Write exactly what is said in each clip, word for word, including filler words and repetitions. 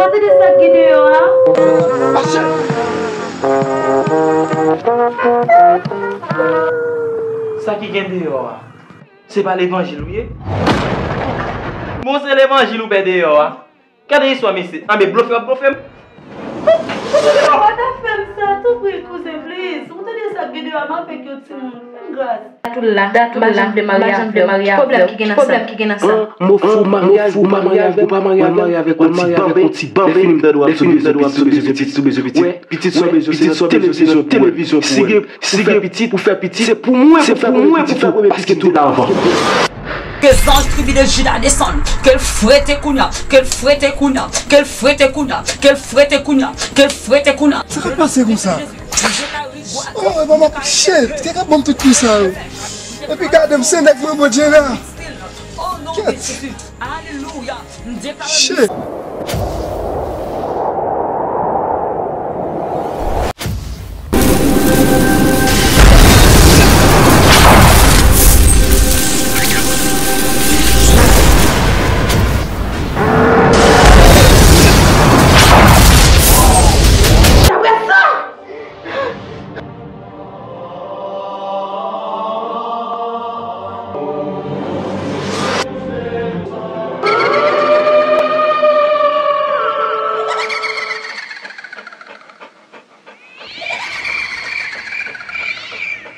Ou tande sa k gen deyò a? Sa ki gen deyò a? Se pa levanjil ou ye? Bon, se levanjil ou pè deyò a. Gade istwa mesye. Anben, blofe w ap blofe m. Ou pa ta fè m sa, tanpri, kouzen, please. Ou tande sa k gen deyò a, m avèk yon timoun. Fè m gras. Dat ou la, dat ou la, m pa janm vle marye avè w. Ki pwoblèm ki gen nan sa? Mo fou maryaj, ou pa marye avè m, ou pa marye avè m, ou pa marye avè m, yon ti banben. Lè fini m tande w ap sou bezwen pitit, sou bezwen pitit, sou bezwen pitit. Wè, pitit sa w bezwen, se nan televizyon, televizyon pou w wè. Si gen, si gen pitit, pou fè pitit, se pou mwen, se pou mwen pou fè premye pitit, paske tout la anvan. Ke zanj tribi de Jida desann, ke l frete kounya, ke l frete kounya, ke l frete kounya, ke l frete kounya, ke l frete kounya. Sa k ap pase konsa? Oh, e pa m ap, shit, kèk ap ban m tout kou sa yo. Epi gade m, se nèg mwen, Bondye la. Kèt. Shit.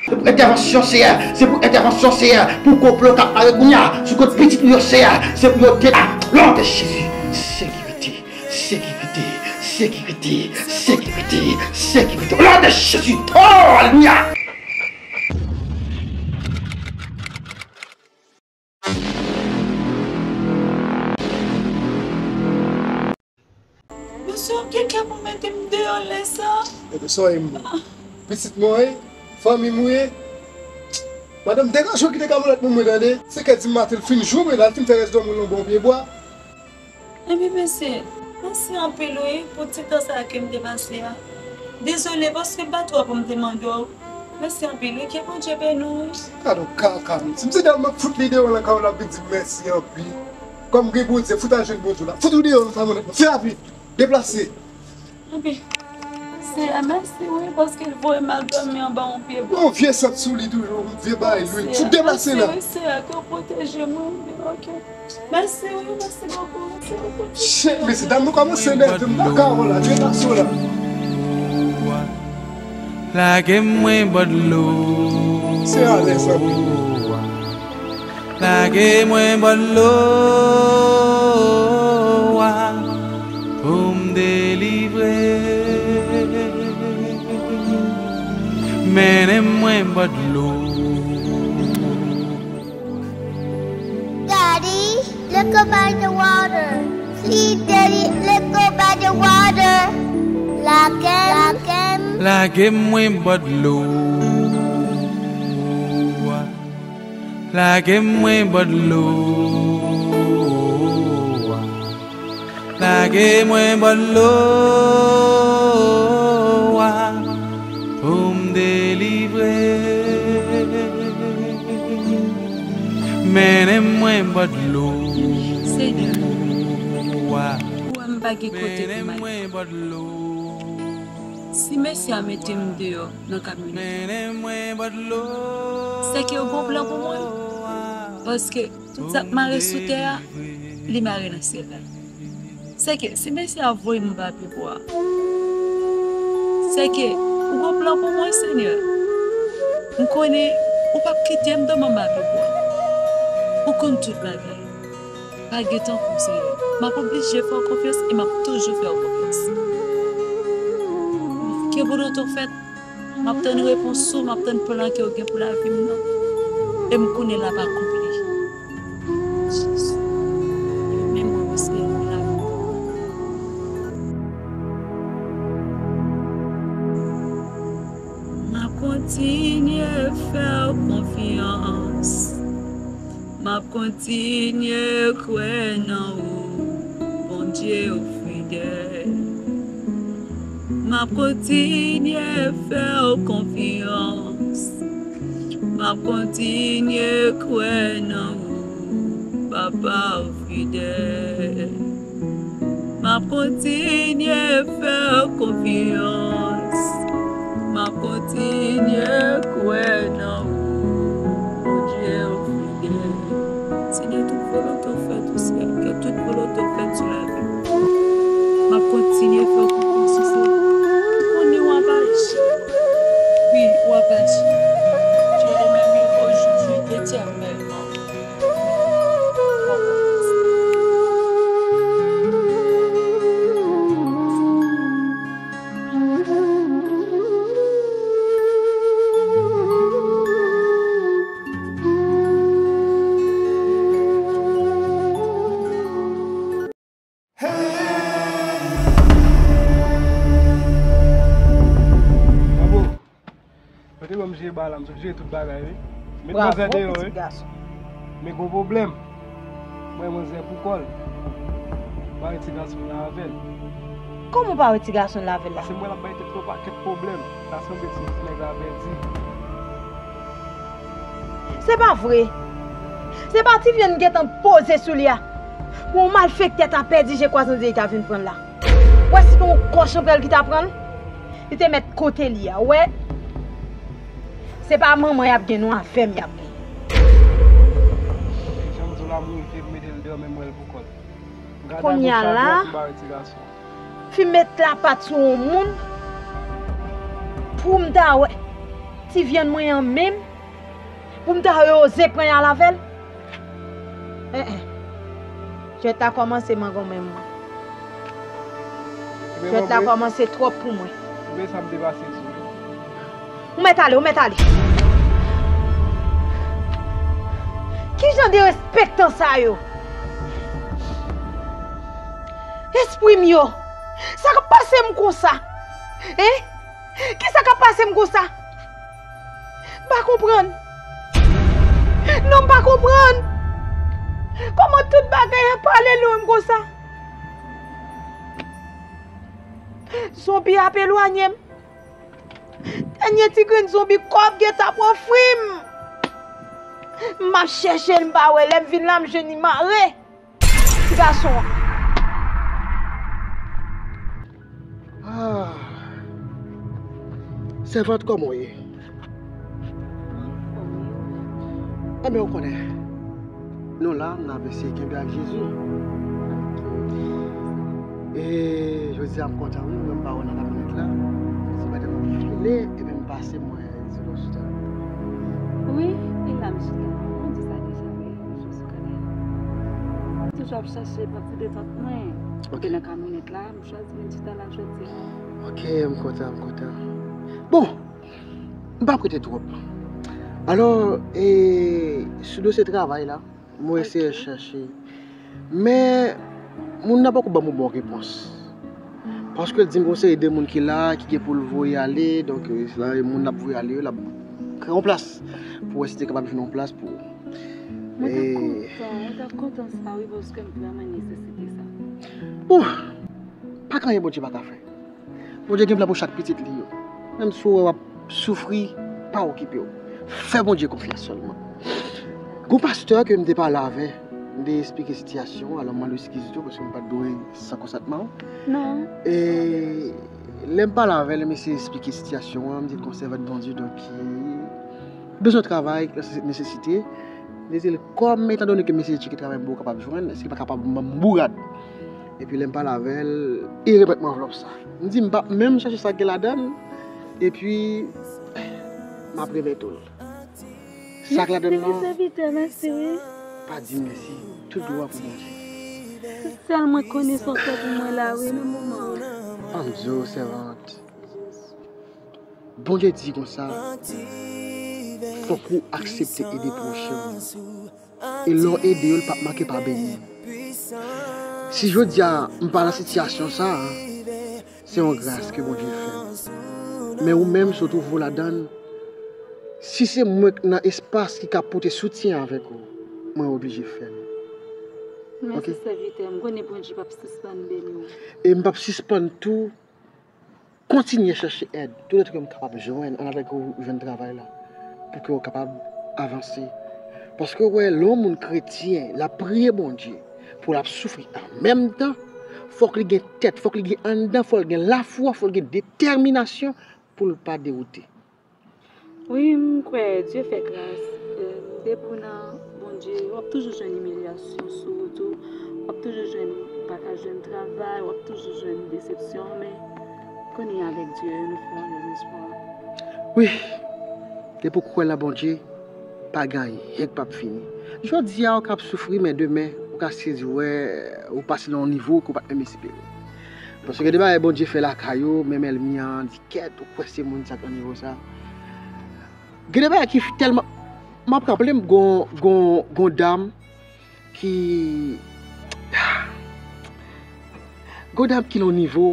Se pou entèvansyon Seyè, se pou entèvansyon Seyè, pou konplo k ap pare kounya sou kont pitit ou yo Seyè, se pou yo detwi. Non de Jezi, sekirite, sekirite, sekirite, sekirite, sekirite. O non de Jezi, oh, alelouya. Mesye, w ap gen kè pou mete m deyò lè sa? Ebyen, sa w ye m? Pitit mwen w ye? Fanmi m ou ye? Madanm, deranje w kite kamyonèt pou mwen, tande. Senkè di maten, l fin joure la, l fin fè rès dòmi l nan bon pye bwa. Ebyen, mesye, mèsi anpil, wi, pou ti tan sa a ke m te pase a. Dezole, paske m pa t wè pou m te mande w. Mèsi anpil, wi, ke Bondye beni w, wi. Gade yon kaka, mesye. M se dèyè m ap fout li deyò nan kay la, l ap vin di m mèsi anpil. Kòm gen Bondye, fout al jwenn Bondye w la. Fout ou deyò nan kamyonèt la. Fè rapid. Deplase. Ebyen, Seyè, mèsi, wi, paske l voye m al dòmi anba yon pye bwa. Yon vye sant sou li toujou, yon vye bagay lwil. Fout deplase la. Mèsi, wi, Seyè, ke w pwoteje mwen, wi, oke. Mèsi, wi, mèsi bokou, mèsi bokou. Shit, mesye dam, nou kòmanse nève m nan kawo la, Dye pase w la. Lage mwen bò dlo. Se alèz la, wi. Lage mwen bò dlo a pou m delivre. Mennen mwen bò dlo. Daddy, let go by the water. Please, Daddy, let go by the water. Lage m. Lage m. Lage mwen bò dlo a. Lage mwen bò dlo a. Lage mwen bò dlo a pou m delivre. Mennen mwen bò dlo a. Senyè, ou wè m pa gen kote pou m ale. Si mesye a mete m deyò nan kamyonèt la, sèke yo gon plan pou mwen. Paske tout sa k mare sou tè a, li mare nan syèl la. Sèke si mesye a voye m anba pye bwa, sèke ou gon plan pou mwen, Senyè. M konnen ou p ap kite m tonbe anba pye bwa. Ou konn tout bagay. Pa gen tankou w, Senyè. M ap oblije fè w konfyans e m ap toujou fè w konfyans. Ke volonte w fèt. M ap tann repons ou, m ap tann plan ke w gen pou lavi m nan. E m konnen l ap akonpli. Jezi. Men mwen, Senyè, pou lavi m. M ap kontinye fè w konfyans. M ap kontinye kwè nan ou, Bondye, ou fidèl. M ap kontinye fè w konfyans. M ap kontinye kwè nan ou, Papa, ou fidèl. M M ap kontinye fè w konfyans. M ap kontinye kwè nan ou, Bondye ou fidèl. Senyè, tout volonte w fèt, ou Senyè, ke tout volonte w fèt sou lavi m. M ap kontinye fè w konfyans, ou Senyè. M konnen w ap aji. Wi, w ap aji. Tu es le même aujourd'hui, éternellement. Bravo. Yo te ban m jere bal la, m sot jere tout bagay, wi. Met manzè deyò, wi. Men gon pwoblèm. Mwen, manzè pou kò l. Bare ti gason la avè l. Kòman w bare ti gason la avè l la? Paske m wè l ap bay tèt li yon pakèt pwoblèm. Sa sanble ti nèg la pèdi. Se pa vre. Se pa ti vyann gentan poze sou li a. Pou yon malfektè ta pèdi je kwazandye li ta vin pran l la. Ou wè si te yon kòch anpè l ki ta pran l? Li te mèt kote li a, ou wè? Se pa manman y ap gen non, avè m y ap gen. Jan m di w la, m rive m mete l deyò, men m wè l pou kò l. M gade a goch a dwat pou bare ti gason. Fin met lapat sou yon moun pou m ta wè ti vyann mwen an menm, pou m ta oze pran y al avè l. En en. Jwèt la kòmanse mangonmen mwen. Jwèt la kòmanse twòp pou mwen. Men sa m te pase sou li. Ou mèt ale, ou mèt ale. Ki jan de respektan sa yo? Espri m yo, sa k ap pase m konsa? Hein? Kisa k ap pase m konsa? M pa konprann. Non, m pa konprann. Kòman tout bagay ap pale lwen m konsa? Zonbi ap elwanye m. Dènye ti grenn zonbi kòb gentan ap ofri m. M ap chèche l, m pa wè. Lè m vin la, m jwenn li mare. Ti gason an. Ah. Sèvant, kòman w ye? Mwen anfòm, e ou menm? Enben, ou konnen, nou la, n ap eseye kenbe ak Jezi. E jodi a, m kontan, wi, mwen, m pa wè w nan kamyonèt la. Se pandan m ap file, epi m pase, m wè Zilo chita. Wi, e la m chita. Mwen di sa deja, wi, m jwe sou kanal. M toujou ap chache pran ti detant mwen. Ok. Epi nan kamyonèt la, m chwazi vin chita la jodi a. Ok, m kontan, m kontan. Bon, m p ap rete twòp. Alò, e, sou dosye travay la, mwen eseye chèche. Men, moun nan poko ban m yon bon repons. Paske l di m gon seri de moun ki la, ki gen pou l voye ale, donk, e, se la, moun l ap voye ale yo, l ap kreye yon plas pou wè si te kapab jwenn yon plas pou ou. Mwen t ap kontan, mwen t ap kontan sa, wi, paske m vrèman nesesite sa. Bon, pa gen anyen Bondye pa ka fè. Bondye gen plan pou chak pitit li yo. Menm si w wè w ap soufri, pa okipe w. Fè Bondye konfyans sèlman. Gon pastè ke m te pale avè, m te esplike sitiyasyon an, alò m mande w eskiz tou, paske m pa t dwe san konsantman w. Non. E lè m pale avè l, m eseye esplike sitiyasyon an, m di l gon sèvant Bondye, donk, ki bezwen travay, nesesite. M te di l, kòm, etandone ke m eseye tcheke travay m poko kapab jwenn, èske l pa kapab ban m bourad? Epi lè m pale avè l, li remèt mwen anvlòp sa. M di, m p ap menm chèche sa k gen ladan l, epi m ap remèt ou l. Sa k ladan l lan, pa di m mèsi, tout glwa pou Bondye. Se sèl mwen konnen sa w fè pou mwen la, wi, nan moman an. Ann di w, sèvant. Bondye di konsa, fòk ou aksepte ede pwochen w. E lè w ede yo, l p ap manke pa beni w. Si jodi a m pa nan sitiyasyon sa a, se yon gras ke Bondye fè m. Men ou menm, si w twouve w ladan l, si se mwen k nan espas ki ka pote soutyen avèk ou, mwen oblije fè l. Mèsi, sèvitè. M konnen Bondye p ap sispann beni w. E m p ap sispann tou kontinye chèche èd toutotan ke m kapab jwenn, anndan ke w jwenn travay la, pou ke w kapab avanse. Paske w wè, lè yon moun kretyen, l ap priye Bondye, pou l ap soufri an menm tan, Fòk li gen tèt, fòk li gen anndan, fòk li gen lafwa, fòk li gen detèminasyon pou l pa dewoute. Wi, m kwè Dye fè gras. Depi w nan Bondye, w ap toujou jwenn imilyasyon sou wout ou, w ap toujou jwenn, ou pa ka jwenn travay, w ap toujou jwenn desepsyon, men kounye a avèk Dye, nou fè yon lòt espwa. Wi, depi w kwè nan Bondye, pa gen anyen k p ap fini. Jodi a, ou ka ap soufri, men demen, ou ka sezi wè ou pase nan yon nivo ke w pa t menm espere. Paske gen de bagay Bondye fè lakay ou, menm ènmi an di kèt, ou kwè se moun sa k nan nivo sa. Gen de bagay ki tèlman. M ap raple m gon, gon, gon dam ki. Gon dam ki nan yon nivo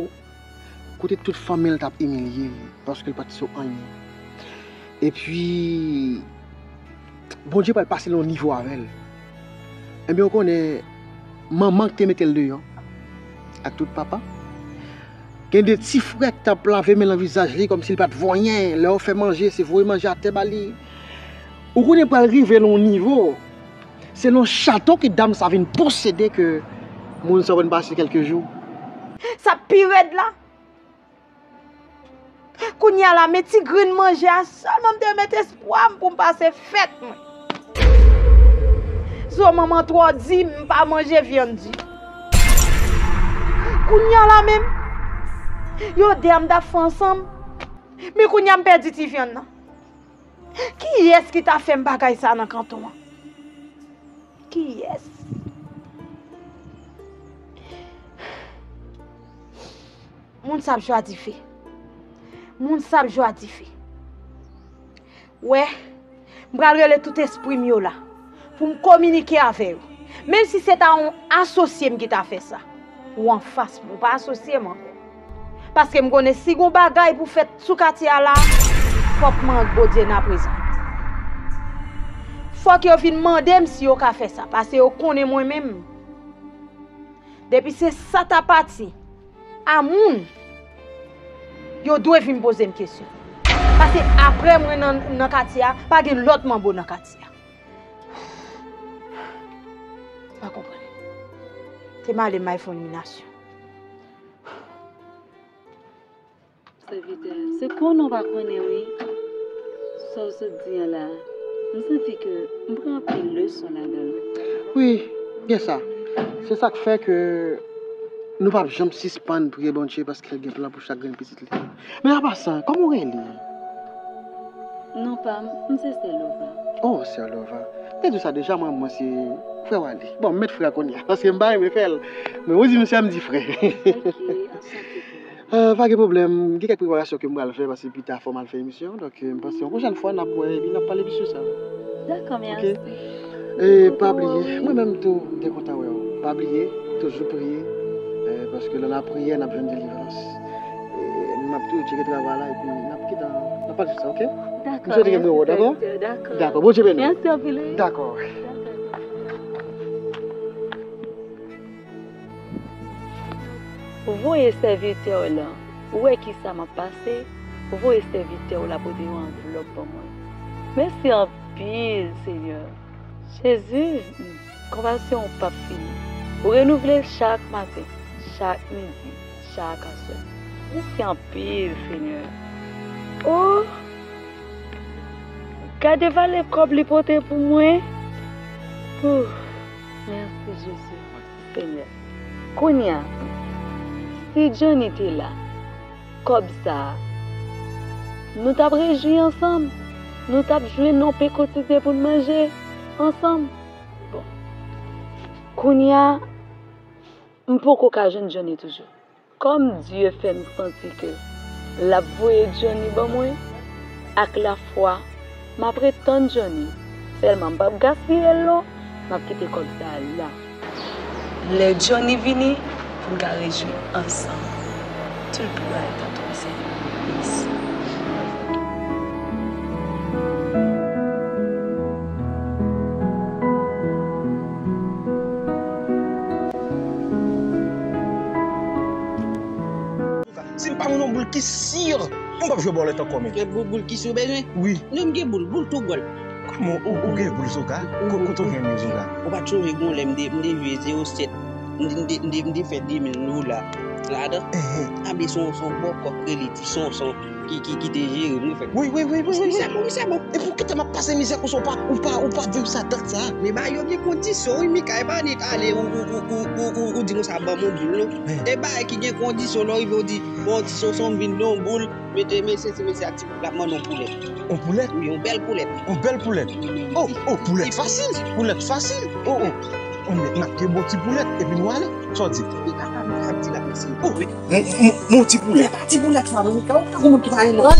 kote tout fanmi l t ap imilye l paske l pa t sou anyen. Epi, Bondye pral pase l yon nivo avè l. Ebyen, ou konnen, manman k te mete l deyò, ak tout papa. Gen de ti frè k t ap lave men l nan vizaj li kòmsi l pa t vo anyen. Lè yo fè manje, se voye manje atè ba li. Ou konnen pral rive l yon nivo, se nan chato ke dam sa vin posede ke moun sa w konn pase kèlke jou. Sa pi rèd la. Kounye a la, men ti grenn manje a sèlman m te met espwa m pou m pase fèt mwen. Zo manman twò di, m pa manje vyann di. Kounye a la menm, yo de a m t ap fè ansanm, men kounye a m pèdi ti vyann nan. Kiyès ki ta fè m bagay sa nan kanton an? Kiyès? Moun sa ap jwe a dife. Moun sa ap jwe a dife. Wè, m pral rele tout espri m yo la pou m kominike avè yo. Menm si se ta yon asosye m ki ta fè sa, ou anfas mwen, ou pa asosye m ankò. Paske m konnen si gon bagay pou fèt sou katye a la, fòk mwen ak Bondye n a prezan. Fòk yo vin mande m si yo ka fè sa, paske yo konnen mwen menm. Depi se sa ta pati a moun, yo dwe vin poze m kesyon. Paske apre mwen nan, nan katye a, pa gen lòt manbo nan katye a. Pa konprann. Te m ale m al fè yon eliminasyon. Sèvitè, se konnen w pa konnen wi. Sa w sot di an la, m santi ke m pran anpil leson ladan l. Wi, gen sa. Se sa k fè ke nou p ap janm sispann priye Bondye paske l gen plan pou chak grenn pitit li. Men an pasan, kòman w rele? Non pa m, m se Sè Lova. Oh, Sè Lova. M te di w sa deja, mwen, mwen se frè w ale. Bon, m met frè kounye a, paske m pa renmen fè l. Men ou di m sè, m di frè. Ok, anchante pou mwen. Euh, pa gen pwoblèm, gen kèk preparasyon ke m pral fè, paske pita fò m al fè emisyon. Donk, euh, m panse yon pwochèn fwa, n ap wè, epi n ap pale plis sou sa. Dakò, mèsi. E pa bliye, mwen menm tou, m te kontan wè w. Pa bliye, toujou priye, euh, paske nan lapriyè, n ap jwenn delivrans. E m ap tou tcheke travay la, epi n ap kite, n ap pale sou sa, ok? Dakò, M swete gen mwen wè w, dakò? Dakò. Dakò, Bondye beni w. Mèsi anpil, wi. Dakò. Voye sèvitè w lan. Ou wè kisa m ap pase? Voye sèvitè w la pote yon anvlòp ban mwen. Mèsi anpil, Senyè. Jezi, konpasyon w p ap fini. Ou renouvle l chak maten, chak midi, chak aswè. Mèsi anpil, Senyè. Oh! Gade valè kòb li pote pou mwen. Ouh, mèsi Jezi, Senyè. Kounye a, si Johnny te la, kòb sa a, nou t ap rejwi ansanm, nou t ap jwenn yon pen kotidyen pou n manje ansanm. Bon, kounye a, m poko ka jwenn Johnny toujou. Kòm Dye fè m santi ke l ap voye Johnny ban mwen, ak lafwa, m ap ret tann Johnny. Sèlman m p ap gaspiye l non, m ap kite kòb sa a la. Lè Johnny vini, pou n ka rejwi ansanm. Tout glwa est à toi, Seigneur. Mèsi. Si m pa jwenn yon boul ki si, m p ap jwe bòlèt ankò, men. Gen boul, boul ki si w bezwen? Wi. Non, m gen boul, boul tou gòl. Kòman ou, ou gen boul, Zoga? Ko-, kote w jwenn yo, Zoga? Ou pa t sonje gon lè m te, m te jwe zewo sèt? M te, m te, m te, m te fè de mil dola ladan. Enhen. Anben, se yon, se yon bòkò k rele Ti Sonson ki, ki, ki te jere m, wi, frè. Wi, wi, wi, wi, wi. Misye bon, misye bon. E pou kite m ap pase mizè konsa, ou pa, ou pa, ou pa di m sa dat sa. Men bagay yo gen kondisyon, wi, Mika, e pa nèk ale, ou, ou di konsa, ban m yon boul, non. E bagay ki gen kondisyon, lè w rive, ou di, bon, Ti Sonson, m vin nan yon boul, mete, mesye, se mesye a ti boul la, m mande yon poulèt. Yon poulèt? Wi, yon bèl poulèt. Yon bèl poulèt. Wi, wi, wi. Oh, oh, poulèt fasil, poulèt fasil. Oh, oh. On nèg n ap gen bon ti poulèt, epi nou ale. Sa w di? Li pa ka, li pa ka di la, mesye. Oh, wi. Mon, mon, mon ti poulèt. Li pa ti poulèt, sa, men, ou pa konn ki pa yon lòt.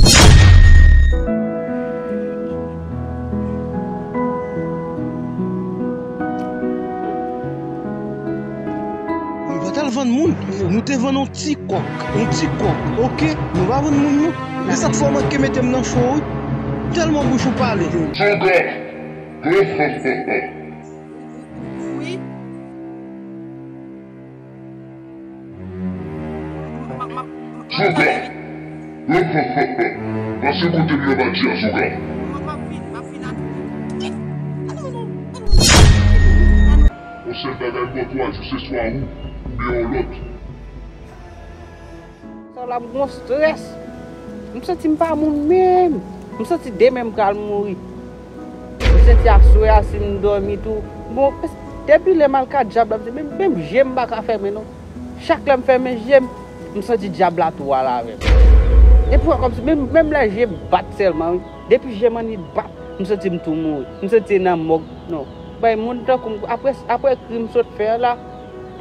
Nou pa t al vann moun, nou te vann yon ti kòk, yon ti kòk, oke? Nou pa vann moun, non. Se sa k fè w manke mete m nan cho, wi. Tèlman bouch ou pale. Wi. Zoga! Pase kote m nan bati a, Zoga! Yon sèl bagay m pran twa jou, se swa ou, oubyen yon lòt. Sa la m gon strès. M santi m pa moun menm. M santi demen m pral mouri. M santi aswè a si m dòmi tou. Bon, depi lè m al ka dyab la, menm, menm je m pa ka fèmen non. Chak lè m fèmen je m, m santi dyab la tou al avè m. Depi wè kòmsi, menm, menm lè je m bat sèlman, wi. Depi je m annik bat, m santi m tou mouri. M santi nan mòg. Non. Bay moun tankou m, apre, apre krim m sot fè a la,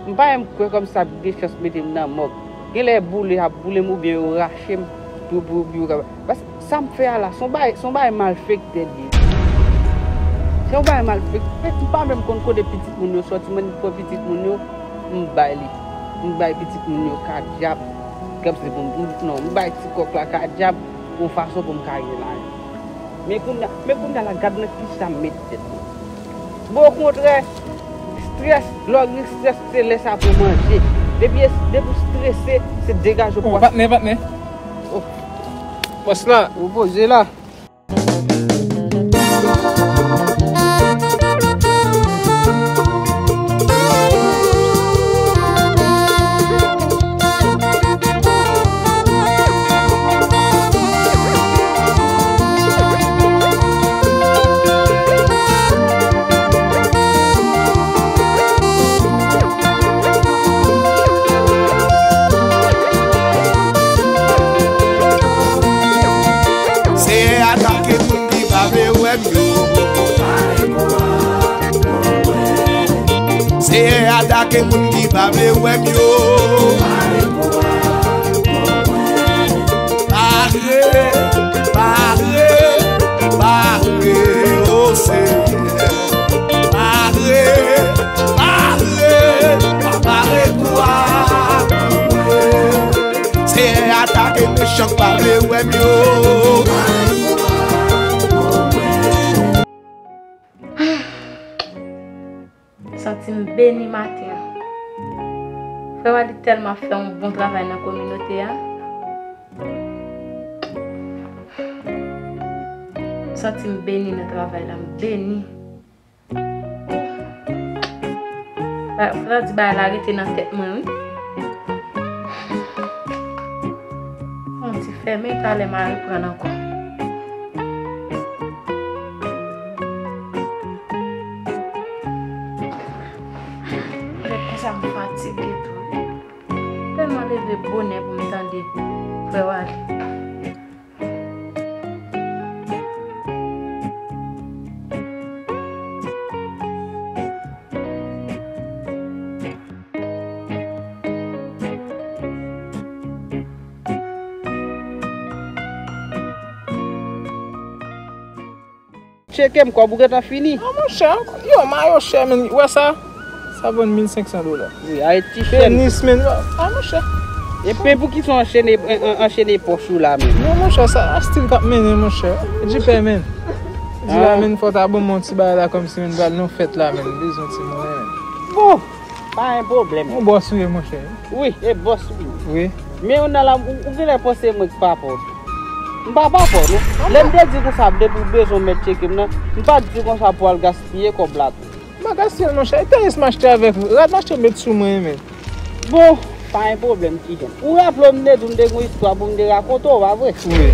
m pa menm kwè kòmsi sa gen chans mete m nan mòg. Genlè boule ap boule m oubyen yo rache m pou, pou, pou yo ka. Paske sa m fè a la, se yon bagay, se yon bagay malfektè li ye. Se yon bagay malfektè. M pa menm konn kote pitit moun yo sòti, mwen pran pitit moun yo, m bay li. M bay pitit moun yo ka dyab. Kòmsi pou m, non, m bay ti kòk la ka dyab, yon fason pou m ka gen lajan. Men kounye a, men kounye a la, gad nan kisa m met tèt mwen. Bon, okontrè, strès, lè w gen strès, se lè sa pou manje. Depi, depi w strese, se degaje w. Oh, patnè, patnè. Oh. Bòs la. Ou poze la. Seyè atake moun ki pa vle wè m yo. Seyè atake moun ki pa vle wè m yo. Pare, pare, pare, o Senyè. Pare, pare, pare pou akouri. Seyè atake mechan k pa vle wè m yo. Santi m beni maten an. Frè Wally tèlman ap fè yon bon travay nan kominote a. Santi m beni nan travay la, m beni. Ba, fò ta di bagay la rete nan tèt mwen, wi. Yon ti fèmen, talè m a reprann ankò. Lè konsa m fatige tou, wi. Tèlman leve bonè pou m tande frè Wally. Tcheke m, kòb ou gentan fini. Non, monchè, yo, mayo chè, men, ou wè sa? Sa vann mil senk san dola. Wi, Ayiti chè. Tenis, men, a, monchè. E pen pou ki son anchene, an, an, anchene pòch ou la, men? Non, monchè, sa, a stil k ap mennen, monchè. Jipè, men. Di la, men, fò ta ban m yon ti bagay la, kòmsi, men, pral nan fèt la, men, bezwen ti monnen, men. Bon, pa gen pwoblèm. Yon bòs ou ye, monchè. Wi, e bòs ou ye. Wi. Men yon nan la, ou, ou genlè panse mwen ki pa pòv. M pa pa pòv, non. Lè m te di konsa, depi w bezwen mèt tcheke m nan, m pa t di konsa pou al gaspiye kòb la tou. M Gaspiyèl, monchè, e tènis m achte avèk ou. Rad m achte met sou mwen, men. Bon, pa gen pwoblèm, Kijan. Ou raple w, m te di w m te gen yon istwa pou m te rakonte w, pa vre? Wi.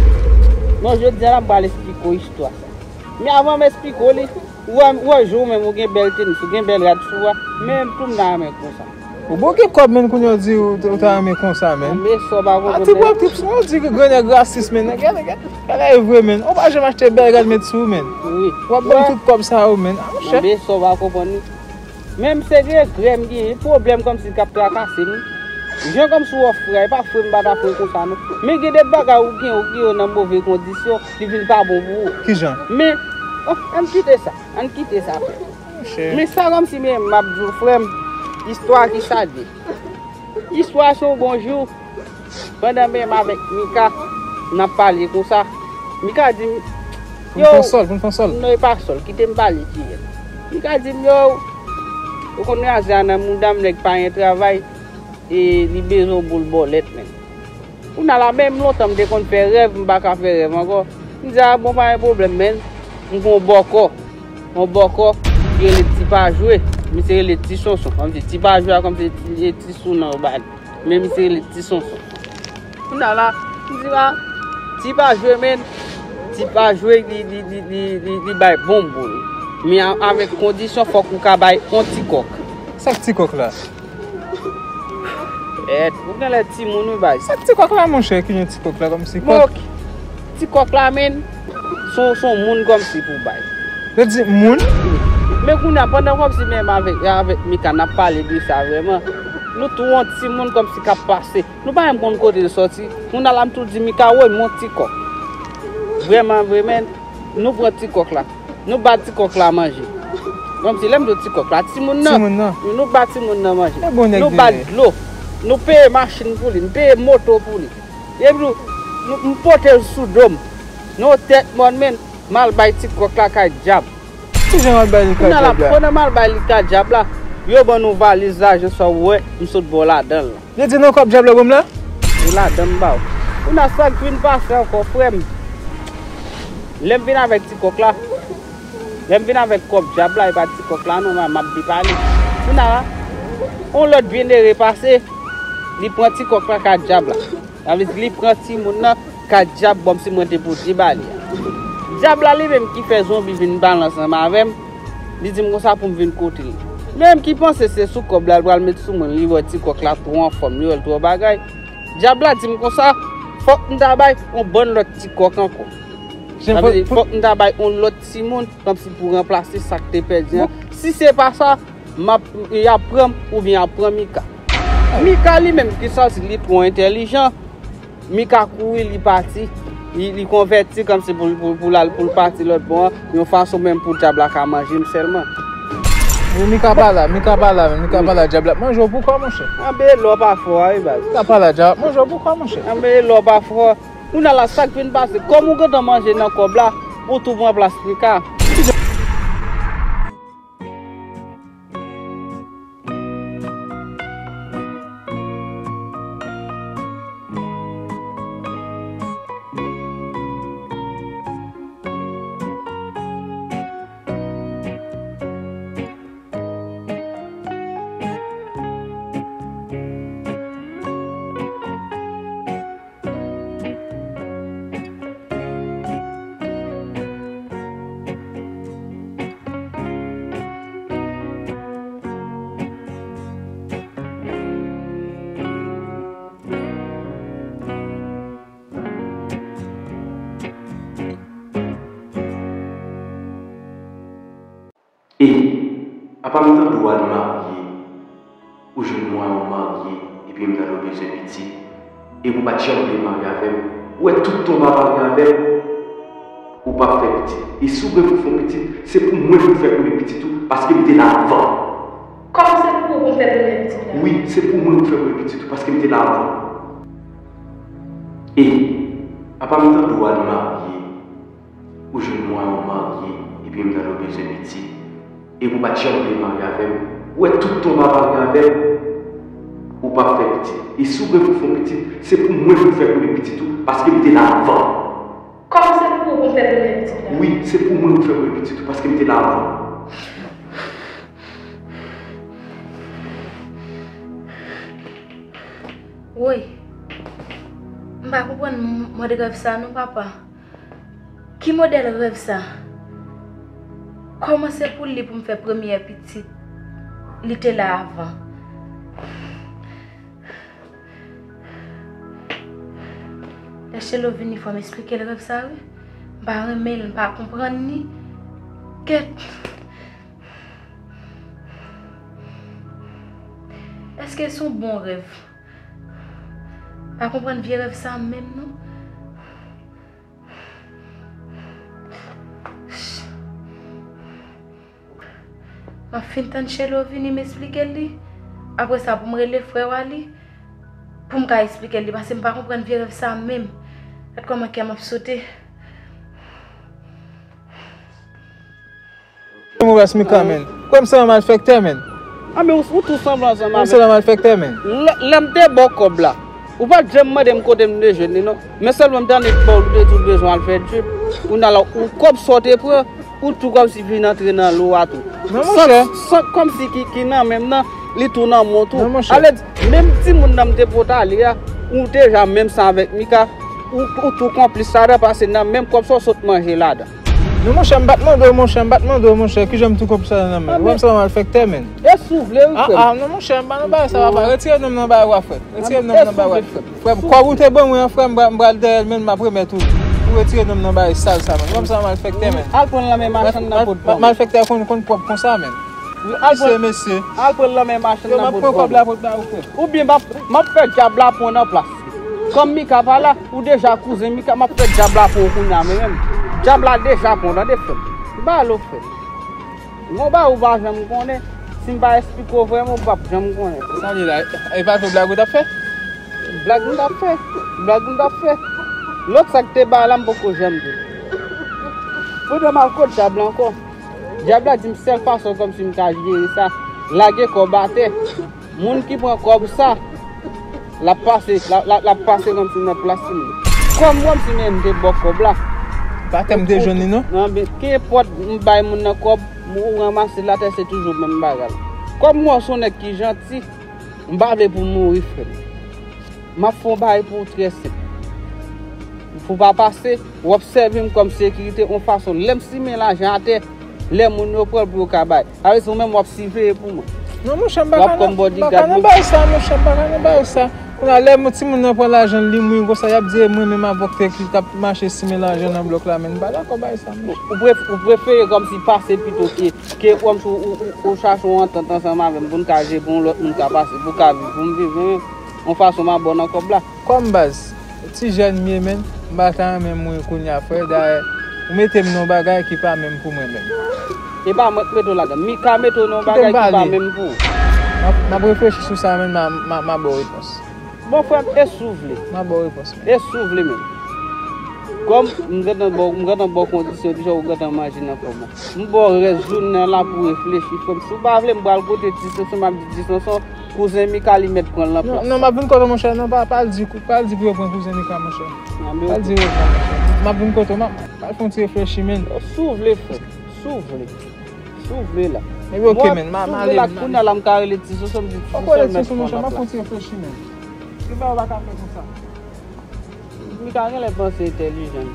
Bon, jodi a la, m pral esplike w istwa sa. Men avan m esplike w li, ou wè, ou wè jan w menm ou gen bèl tènis, ou gen bèl rad sou ou a, men tou m ta renmen konsa. Ou bon gen kòb, men kounye a w di ou, ou ta renmen konsa, men. Men sa w pa konprann. A ti pwòp tip, ou di ki grannèg rasis, men. Gade, gade, gade, e vre, men. Ou pa janm achte bèl rad met sou ou, men. Wi. W ap ban m tout kòb sa yo, men. A, monchè. Men sa w pa konprann, wi. Men m se regrè m genyen, pwoblèm kòmsi k ap trakase m. Jan kòmsi w ap frè, e pa frè m pa ta frè konsa, non. Men gen de bagay ou gen, ou gen yo nan move kondisyon, li vin pa bon pou ou. Kijan? Men, oh, ann kite sa, ann kite sa, frè. Monchè. Men sa kòmsi men m ap di w, frè m, istwa ki sa de. Istwa se yon bon jou, pandan men m avèk Mika, n ap pale konsa. Mika di m, pou n fè yon sòl, pou n fè yon sòl. Non, e pa sòl, kite m pale klè. Mika di m, yo, ou konn raze a nan mouda m, nèg pa gen travay, e li bezwen yon boul bòlèt, men. Kounye a la, menm lontan m te konn fè rèv, m pa ka fè rèv ankò. M di, a, bon, pa gen pwoblèm, men. M gen yon bòkò. Yon bòkò ki rele Ti Pa Jwe. Misye rele Ti Sonson. Kòmsi Ti Pa Jwe a, kòmsi ti, ti sou non yo ba li. Men misye rele Ti Sonson. Kounye a la, m di, a, Ti Pa Jwe, men. Ti Pa Jwe, li, li, li, li, li, li bay bon boul. Men a, avèk kondisyon, fòk ou ka bay yon ti kòk. Sa k ti kòk la? Èt, ou genlè timoun wi, baz. Sa k ti kòk la, monchè, ki gen ti kòk la, kòmsi kòk? Bon, ti kòk la, men, se yon, se yon moun kòmsi pou bay. Yo di moun? Men kounye a, pandan kòmsi menm avèk, avèk Mika, n ap pale de sa vrèman, nou tou yon timoun kòmsi k ap pase. Nou pa menm konn kote l sòti. Kounye a la, m tou di Mika, woy, men yon ti kòk. Vrèman, vrèman, nou pran ti kòk la. Nou ba ti kòk la manje. Kòmsi lè m di ti kòk la, timoun nan. Timoun nan. Nou ba timoun nan manje. E bon nèg li ye. Nou ba l dlo. Nou peye machin pou li, nou peye moto pou li. Epi nou, nou, m pote l sou do m. Nan yon tèt mòn, men, m al bay ti kòk la kay dyab. Kijan w al bay li kay dyab la? Kounye a la, pandan m al bay li kay dyab la, yo ban nou valiz lajan sa w wè, m sot ba w ladan l la. Yo di nan kòb dyab la ban m la? Ou ladan m ba w. Ou nan sa k vin pase ankò, frè m. Lè m vin avèk ti kòk la, lè m vin avèk kòb dyab la, e pa ti kòk la non, m ap byen pale. Ou nan, on lòt byenere pase, li pran ti kòk la ka dyab la. Sa vle di li pran timoun nan ka dyab, kòmsi mwen te pote ba li a. Dyab la li menm ki fè zonbi vin pale ansanm avè m, li di m konsa pou m vin kote l. Menm ki panse se sou kòb la, l pral met sou mwen, li wè ti kòk la twò anfòm, li wè l twò bagay. Dyab la di m konsa, fòk m ta bay on bann lòt ti kòk ankò. Sa vle di, fòk m ta bay on lòt timoun, kòmsi pou ranplase sa k te pèdi an. Si se pa sa, m ap, y ap pran m oubyen y ap pran Mika. Mika li menm ki santi li twò entèlijan, Mika kouri, li pati, li, li konvèti kòmsi pou, pou, pou l al, pou l pati lòt bò an, yon fason menm pou dyab la ka manje m sèlman. Men Mika pa la, Mika pa la, men Mika pa la, dyab la ap manje w pou kò, monchè. Anben, lè w pa fò a, wi, baz. Mika pa la, dyab ap manje w pou kò, monchè. Anben, lè w pa fò. Kounye a la, sa k vin pase, kòm ou gentan manje nan kòb la, ou tou pran plas Mika. E, apa m tande w al marye, ou jwenn mwen an w marye, epi m tande w bezwen pitit, epi w pa t janm vle marye avè m, ou wè tout tan w pa marye avè m, ou p ap fè pitit. E si w gen pou fè yon pitit, se pou mwen pou fè premye pitit ou, paske m te la avan. Kòman se pou ou pou m fè premye pitit la? Wi, se pou mwen pou fè premye pitit ou, paske m te la avan. E, apa m tande w al marye, ou jwenn mwen an w marye, epi m tande w bezwen pitit, epi w pa t janm vle marye avè m, ou wè tout tan w pa marye avè m, ou p ap fè pitit. E si w gen pou fè yon pitit, se pou mwen pou fè premye pitit ou, paske m te la avan. Kòman se pou ou pou m fè premye pitit la? Wi, se pou mwen pou fè premye pitit ou, paske m te la avan. Woy, m pa konprann m-, mòd rèv sa non, papa. Ki modèl rèv sa? Kòman se pou li pou m fè premyè pitit? Li te la avan. Lè Chelo vini, fò m esplike l rèv sa, wi. M pa renmen l, m pa konprann li. Kèt! Èske se yon bon rèv? Pa konprann vye rèv sa menm non. M ap fin tann Chelo vini m esplike l li. Apre sa pou m rele frè w a li pou m ka esplike l li paske m pa konprann vye rèv sa menm. Gad kòman kè m ap sote. Move Mika, men. Kwè m se yon malfektè, men. A, men ou, ou tou sanble ansanm avèk m. Kwè m se yon malfektè, men. Lè, lè m te ba w kòb la, ou pa t janm mande m kote m te jwenn li, non. Men sèlman m t annik ba w, ou te di w bezwen al fè drip. Kounye a la, ou kòb sa w te pran, ou tou kòmsi vin antre nan lo a tou. Non, monchè. San, san kòmsi ki, ki nan men m nan, li tou nan men w tou. Non, monchè. Ale di, menm timoun nan m te pote ale a, ou deja menm san avèk Mika, ou, ou tou konplis ladan, paske nan menm kòb sa w sot manje ladan. Non, monchè, m pa t mande w, monchè, m pa t mande w, monchè. Kijan m tou konplis ladan nan men w? Ou wè m se yon malfektè, men. E si w vle, wi, frè m. A, a, non, monchè, m pa nan bagay sa, papa. Retire non m nan bagay w a fè. Retire non m nan bagay w a fè. Frè m, kòb ou te ban mwen an, frè m, m pral dèyè l, men m ap remèt ou. Ou retire non m nan bagay sal sa, men. Ou wè m se yon malfektè, men. Al pran l nan men machann nan pot ban m. Malfektè konn, konn pwòp konsa, men. Al pran, mesye, mesye. Al pran l nan men machann nan pot ban m. Yo, m ap pran kòb la pou ba ou, frè. Oubyen m ap, m ap fè dyab la pran w nan plas. Kòm Mika pa la, ou deja kouzen Mika, m ap fè dyab la pran w kounye a, men menm. Dyab la deja pran w, tande, frè m. M pa ale w, frè m. Gon bagay ou pa janm konnen, si m pa esplike w vrèman, ou p ap janm konnen. Sa li la, e pa vre blag ou t ap fè? Blag m t ap fè, blag m t ap fè. Lòt sa k te ba la, m poko janm di l. Faudra m al kot dyab la ankò. Dyab la di m sèl fason kòmsi m ka jere sa, lage kòb atè. Moun ki pran kòb sa, l ap pase, l ap, l ap, l ap pase kòmsi nan plas li. Kòm kòmsi men m te ba w kòb la. Pa tè m te jwenn li, non? Nan, men, kenpòt m bay moun nan kòb, ou ranmase l atè, se toujou menm bagay la. Kòm m wè w se yon nèg ki janti, m pa vle pou w mouri, frè m. M ap fè yon bagay pou ou trè senp. Pou w pa pase, w ap sèvi m kòm sekirite, yon fason, lè m simen lajan atè, lè moun yo pran l pou yo ka bay. Sa vle di ou menm w ap siveye pou mwen. Non, monchè, m pa ka nan, m pa ka nan bagay sa, monchè, m pa ka nan bagay sa. Kounye a, lè moun, timoun nan pran lajan l, li mouri konsa, y ap di e mwen menm avè w ki t ap mache simen lajan nan blòk la, men m pa dakò bagay sa, monchè. Ou pref-, ou prefere kòmsi pase pito ke, ke kòmsi ou, ou, ou, ou chache yon antant ansanm avè m pou n ka jere, pou yon lòt moun ka pase, pou w ka viv, pou m viv, men yon fason m ap ba w nan kòb la. Kòm baz, ti jèn m ye, men, m pa ta renmen mouri kounye a, frè. Dayè, ou mete m nan yon bagay ki pa menm pou mwen menm. E pa mwen k mete w ladan. Mika mete w nan yon bagay ki pa menm pou ou. M ap, m ap reflechi sou sa, men, m a, m a, m a ba w repons. Bon, frè m, e si w vle? M a ba w repons, men. E si w vle, men. Kòm m gentan ba w, m gentan ba w kondisyon, deja ou gentan manje nan kòb la. M ba w rès jounen an la pou w reflechi, frè m. Si w pa vle, m pral kote Ti Sonson, m ap di Ti Sonson, kouzen Mika li mèt pran l nan plas. Non, non, m ap vin kote w, monchè. Non, pa, pa al di, pa al di pou yo pran kouzen Mika, monchè. Pa al di yo pran, monchè. M ap vin kote w, m ap, m ap fè yon ti reflechi, men. Si w vle, frè. Si w vle. Si w vle la. Epi oke, men, m a, m ale, m ale. Kounye a la, m ka rele Ti Sonson, m di Ti Sonson mèt pran nan plas. M ap fè yon ti reflechi, men. Ki bagay w pa ka fè konsa? Mika genlè panse entèlijan.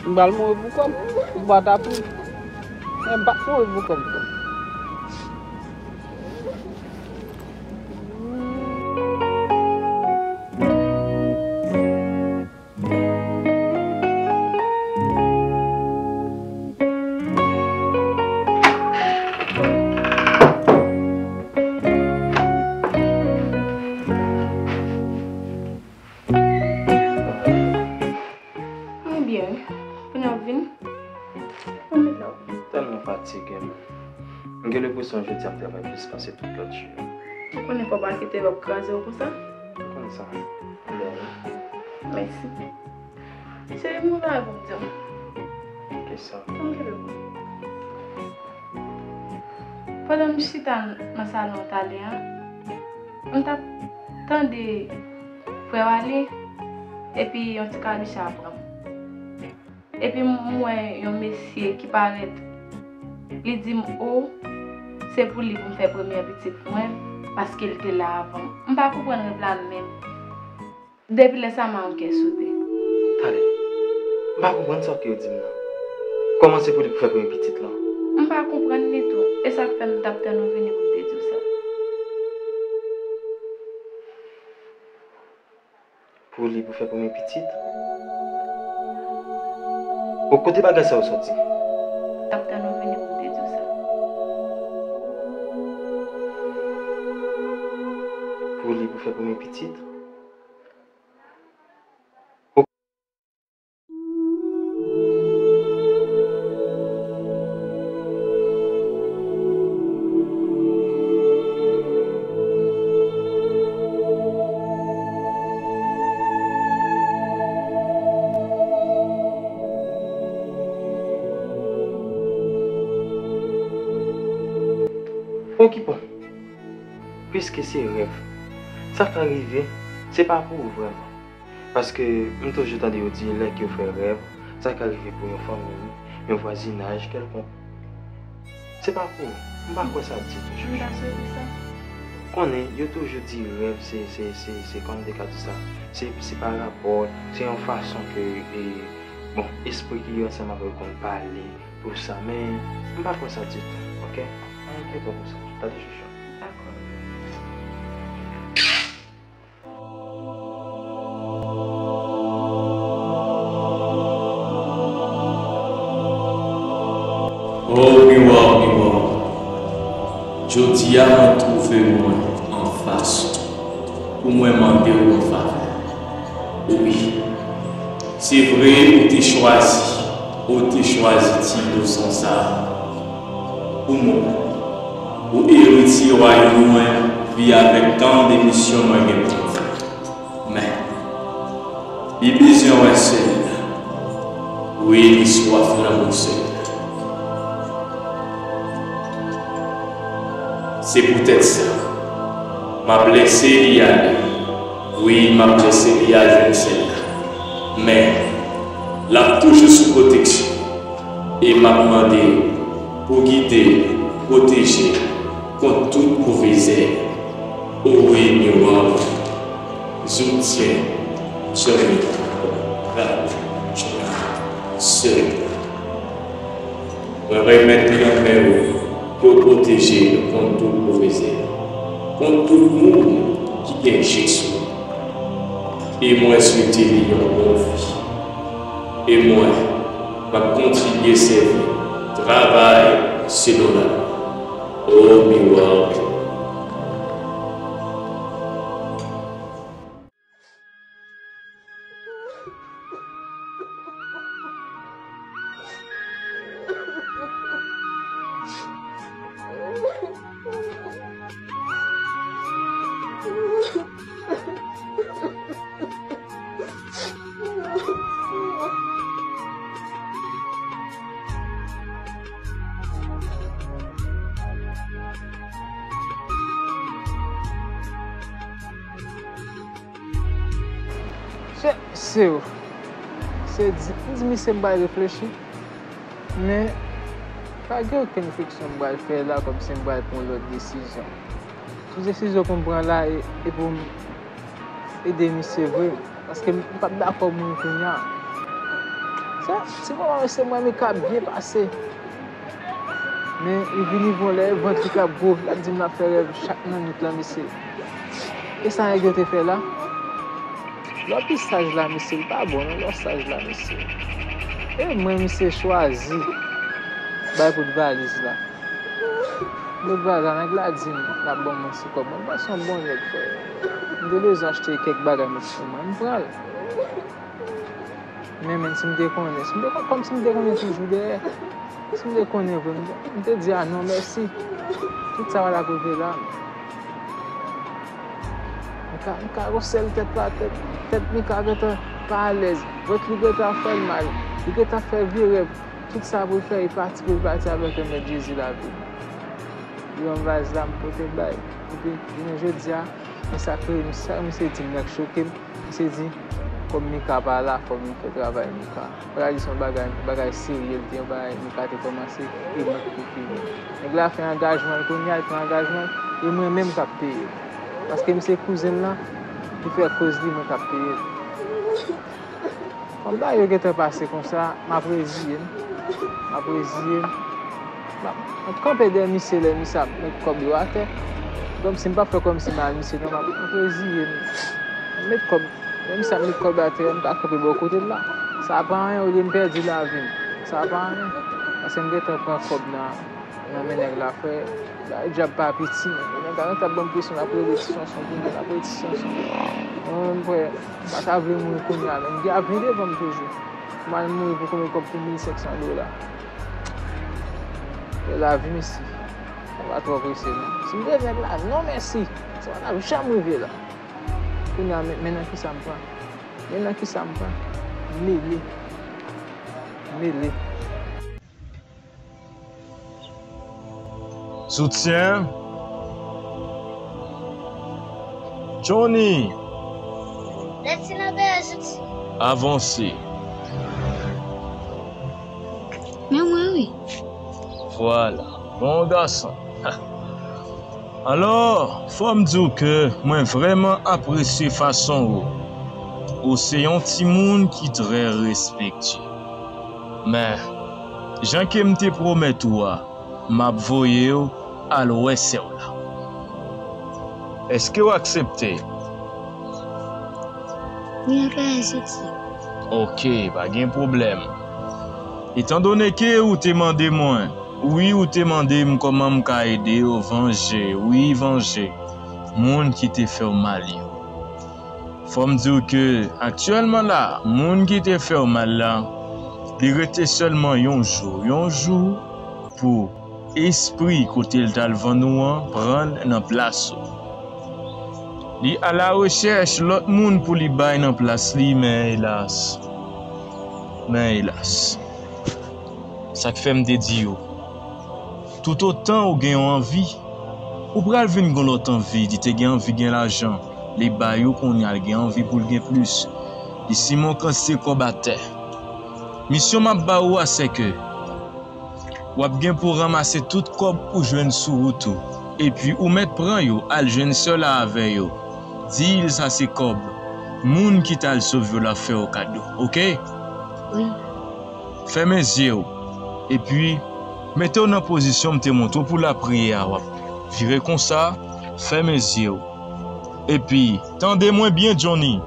M pral mouri pou kòb, ou pa ta pri. Men m p ap mouri pou kòb, frè m. Mwen byen, wi. Kounye a w ap vini? Mwen met la w. Tèlman fatige, men. M gen lenpresyon jodi a m travay plis pase tout lòt jou yo. Ou konnen fò w pa kite lòt kraze w konsa? M konn sa. Mèsi. Cheri, m gen yon bagay pou m di w. Kisa? Ann kenbe pou mwen. Pandan m chita nan salon talè a, m t ap tande frè w ale, epi yon ti kabicha pran m. Epi m wè yon mesye ki parèt, li di m, o, se pou li pou m fè premyè pitit mwen, paske l te la avan m. M pa konprann rèv la menm. Depi lè sa, m a yon kè sote. Tande, m pa konprann sa ke w di m nan. Kòman se pou li pou fè premye pitit lan? M pa konprann li tou. E sa k fè m t ap tann ou vini pou m te di w sa. Pou li pou fè premye pitit? O, kote bagay sa yo soti? T ap tann ou vini pou m te di w sa. Pou li pou fè premye pitit? Okipe w. Piske se rèv, sa ka rive, se pa pou ou vrèman. Paske m toujou tande yo di lè ke yo fè rèv, sa ka rive pou yon fanmi, yon vwazinaj kèlkonk. Se pa pou ou. M pa kwè sa ditou, Chouchou. M ta swete sa. Konnen, yo toujou di rèv, se, se, se, se, kòman m te ka di sa? Se, se pa rapò, se yon fason ke, e, bon, espri ki ansanm avè w konn pale pou sa, men m pa kwè sa ditou, oke? Pa enkyete w pou sa. Tande, Chouchou. Dakò. O miwa, o miwa, jodi a mwen twouve mwen anfas ou pou mwen mande w yon favè. Wi, se vre ou te chwazi, ou te chwazi ti inosan sa a pou mwen, pou eritye wayòm mwen, vi avèk tan de misyon mwen gen pou m fè. Men, li bezwen wè sè li a. Wi, li swaf lanmou sè li a. Se poutèt sa, m ap lèse li ale. Wi, m ap lèse li al jwenn sè l la. Men, l ap toujou sou pwoteksyon. E m ap mande w pou gide l, pwoteje l kont tout move zèb. O wi, miwa, soutyen, sè m, sè m. Mwen remèt li nan men w pou w pwoteje l kont tout move zèb, kont tout moun ki gen je sou li. E mwen swete li yon bon vi. E mwen, m ap kontinye sèvi, travay selon lalwa. O miwa. Se, se, se di, m di misye m pral reflechi, men pa gen okenn fleksyon m pral fè la, kòmsi m pral pran yon lòt desizyon. Tout desizyon pou m pran la, e, e pou m ede misye vre, paske m p ap dakò mouri kounye a. Sa, ti moman misye mwen, Mika ap byen pase. Men, li vini yon lè, vant li k ap gwo, l ap di m l ap fè rèv chak nannit lan, mesye. E sa nèg yo te fè la? Lò pi saj la, mesye, li pa bon, non, lò saj la, mesye. E mwen, misye chwazi bay kout valiz la. Kout valiz la, nèg la di m l ap ban m yon ti kòb. Mwen, mwen se yon bon nèg, frè. M te bezwen achte kèk bagay, mesye, mwen, m pran l. Men, men, si m te konnen, si m te kon-, kòm si m te konnen toujou dèyè, si m te konnen vre, m te, m te di, "A non, mèsi." Tout sa pa t ap rive la. M ka, m ka wè sèl tèt pa, tèt, tèt Mika gentan pa alèz. Vant li gentan ap fè l mal. Li gentan ap fè vye rèv. Tout sa pou l fè, li pati pou l pati avèk remèd Jezi lavi. Li ban m valiz la, m pote l bay. Epi, jounen jodi a, men sa k rive, sa misye di m nan k choke m. Misye di, kòm Mika pa la, fò m fè travay Mika. Bagay li se yon bagay, bagay serye, li te yon bagay Mika te kòmanse, e mwen ki pou fini. Nèg la fè angajman l, kounye a l pran angajman l, e mwen menm k ap peye l. Paske m se kouzen l lan, Li fè koz li, mwen k ap peye l. Kòm bagay yo gentan pase konsa, m ap reziye m. M ap reziye m. M ap, m ap kanpe dèyè misye lè misye ap met kòb yo atè. Kòmsi m p ap fè kòmsi m al misye non, m ap, m ap reziye m. M met kòb, lè misye ap met kòb atè, m ka kanpe bò kote l la. Sa pa anyen, olye m pèdi lavi m. Sa pa anyen. Paske m gentan pran kòb nan, nan men nèg la, frè. Bay djab pa piti, men nèg la nan t ap ban m presyon, l ap rele ti Sonson pou mwen, l ap rele ti Sonson. Mwen menm, frè, m pa ta vle mouri kounye a, men m gen avni devan m toujou. M al mouri pou konbyen kòb? Pou mil senk san dola. E lavi m isi. Sa pa twò prese, non. Si m te nèg la, non mèsi. Sa pa t ap janm rive la. Kounye a, men, men nan kisa m pran. Men nan kisa m pran. Mele. Mele. Soutyen. Johnny. Lè ti nan peye soutyen. Avanse. Men mwen wi. Vwala. Bon gason. Alò, fò m di w ke mwen vrèman apresye fason ou, ou se yon timoun ki trè respektye. Men, jan ke m te pwomèt ou a, m ap voye w al wè sè w la. Èske w aksepte? Wi, anpè soti. Oke, pa gen pwoblèm. Etandone ke ou te mande mwen, wi, ou te mande m kòman m ka ede w vanje, wi, vanje moun ki te fè w mal yo. Fò m di w ke aktyèlman la, moun ki te fè w mal la, li rete sèlman yon jou, yon jou pou espri kote l t al vann ou an pran l nan plas ou. Li alarechèch lòt moun pou li bay nan plas li, men elas. Men elas. Sa k fè m te di yo, toutotan ou gen yon anvi, ou pral vin gen lòt anvi. Li te gen anvi gen lajan, li bay ou, kounye a l gen anvi pou l gen plis. Li simen yon kantite kòb atè. Misyon m ap ba ou a, se ke w ap gen pou ranmase tout kòb ou jwenn sou wout ou. Epi ou mèt pran yo, al jwenn sè la avè yo. Di l sa se kòb moun ki t al sove w la fè w kado, oke? Wi. Fèmen zye w. Epi, mete w nan pozisyon m te montre w pou lapriyè a. W ap vire konsa, fèmen zye w. Epi, tande mwen byen, Johnny.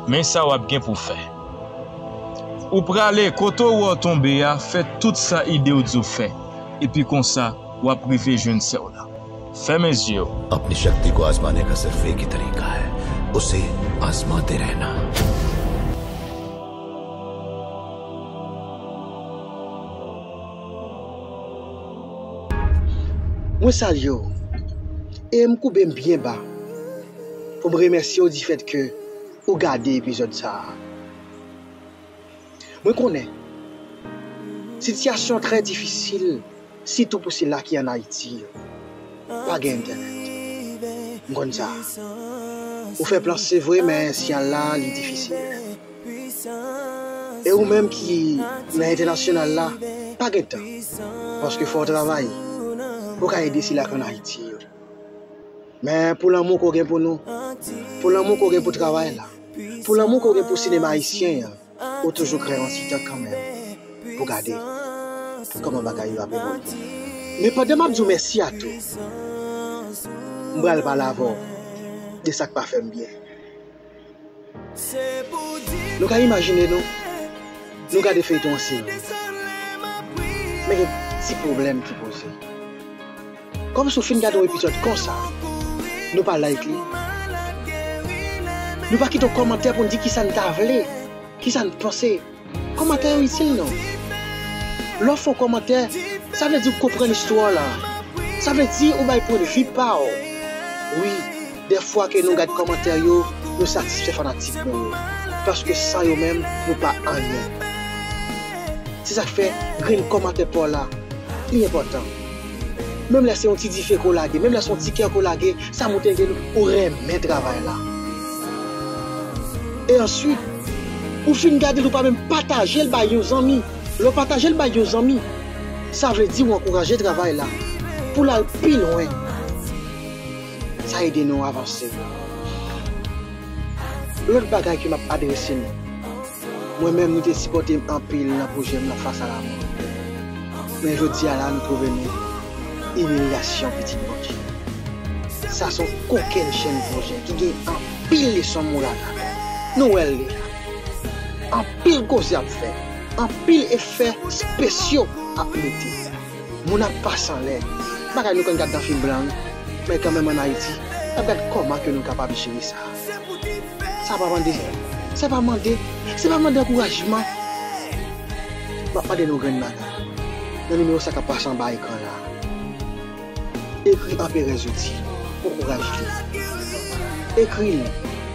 Men sa w ap gen pou fè. Ou prale kote w wè w tonbe a, fè tout sa ide w di w fè. Epi konsa, w ap rive jwenn sè w la. Fèmen zye w. अपनी शक्ति को आजमाने का सिर्फ एक ही तरीका है, उसे आजमाते रहना। Mwen salye w e m koube m byen ba pou m remèsye w difèt ke ou gade epizòd sa a. Mwen konnen sitiyasyon trè difisil, sitou pou sila ki ann Ayiti yo. Pa gen entènèt. M konn sa. Ou fè plan, se vre, men siyal la, li difisil. E ou menm ki nan entènasyonal la, pa gen tan. Paske fò w travay pou w ka ede sila k ann Ayiti yo. Men pou lanmou ke w gen pou nou, pou lanmou ke w gen pou travay la, pou lanmou ke w gen pou sinema ayisyen an, ou toujou kreye yon ti tan kanmenm pou gade kòman bagay yo ap evolye. Men pandan m ap di w mèsi a tou, m pral pale avè w de sa k pa fè m byen. Nou ka imajine nou, nou gade feyton an seri. Men gen ti pwoblèm ki poze. Kòmsi w fin gade yon epizòd konsa, nou pa like li. Nou pa kite yon kòmantè pou n di kisa n ta vle, kisa n panse. Kòmantè yo itil non. Lè w fè yon kòmantè, sa vle di w konprann istwa w la. Sa vle di ou bay pwennvi pa w. Wi, dèfwa ke nou gad kòmantè yo, nou satisfè fanatik nou yo. Paske san yo menm, nou pa anyen. Se sa k fè grenn kòmantè pa w la, li enpòtan. Menm lè se yon ti dife ke w lage, menm lè se yon ti kè ke w lage, sa montre ke ou renmen travay la. E answit, ou fin gade l, ou pa menm pataje l bay yon zanmi. Lè w pataje l bay yon zanmi, sa vle di ou ankouraje travay la pou l al pi lwen. Sa ede nou avanse. Lòt bagay ke m ap adrese nou, mwen menm nou te sipòte m anpil nan pwojè m nan Fas a Lamò. Men jodi a la nou twouve nou imilyasyon pitit Bondye. Sa se yon kokenn chenn pwojè ki gen anpil leson moral ladan l. Nou wè l deja. Anpil koze ap fèt. Anpil efè espesyo ap mete. Moun ap pase anlè. Bagay nou konn gad nan fim blan wi. Men kanmenm ann Ayiti, n ap gad kòman ke nou kapab jere sa. Sa pa mande, sa pa mande, se pa mande ankourajman. M ap mande nou grenn bagay. Nan nimewo sa k ap pase anba ekran la. Ekri Anperè Zodi, ankouraje l. Ekri l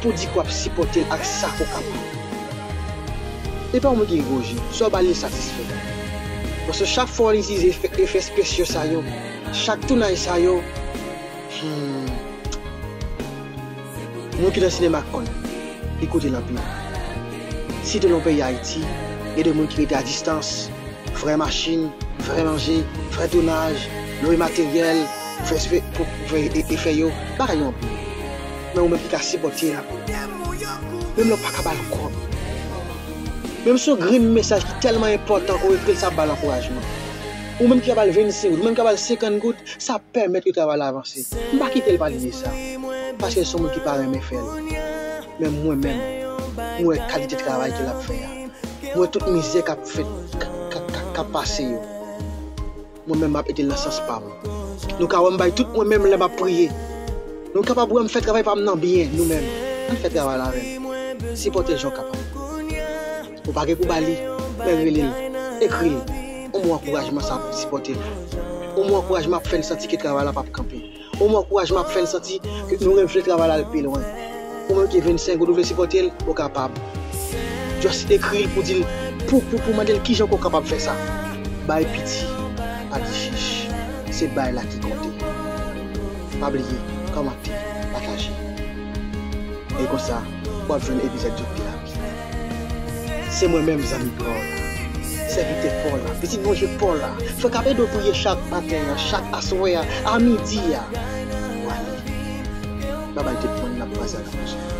pou di ke w ap sipòte l ak sa ke w kapab. E pa yon moun ki gen gwo je, sa w ba li satisfè. Paske chak fwa w itilize efè, efè espesyo sa yo, chak tounaj sa yo, hmm, moun ki nan sinema konn, li koute l anpil. Sitou nan peyi Ayiti, gen de moun ki rete a distans, frè machin, frè manje, frè tounaj, lwe materyèl, fè, fè, pou, pou fè e- efè yo, bagay yo anpil. Men ou menm ki ka sipòte l, menm lè w pa ka ba l kòb, menm si yon grenn mesaj ki tèlman enpòtan ke w ekri l, sa ap ba l ankourajman. Ou menm ki ka ba l vennsenk goud, ou menm ki ka ba l senkant goud, sa ap pèmèt ke travay la avanse. M pa kite l pale de sa, paske l se yon moun ki pa renmen fè l. Men mwen menm, mwen wè kalite travay ke l ap fè a. Mwen wè tout mizè k ap fèt, k, k, k, k ap pase yo. Mwen menm m ap ede l nan sans pa m. Nou ka wè m bay tout mwen menm lè m ap priye. Nou kapab wè m fè travay pa m nan byen, nou menm. Ann fè travay la avè m. Sipòte l jan w kapab. Ou pa gen pou ba li, men rele l, ekri l. Yon mo ankourajman sa ap sipòte l. Yon mo ankourajman ap fè l santi ke travay la p ap kanpe. Yon mo ankourajman ap fè l santi ke nou revle travay la al pi lwen. Ou menm ki vennsenk goud ou vle sipòte l, ou kapab. Just ekri l pou di l, pou, pou, pou mande l kijan ke w kapab fè sa. Bay piti, pa di chich. Se bay la ki konte. Pa bliye, kòmante, pataje. E konsa, w ap jwenn epizòd yo pi rapid. Se mwen menm zanmi pa w la, sèvitè pa w la, pitit Bondye pa w la, frè k ap ede w priye chak maten an, chak aswè a, a midi a. Ou ale. Babay tout moun, n ap kwaze nan pwochen.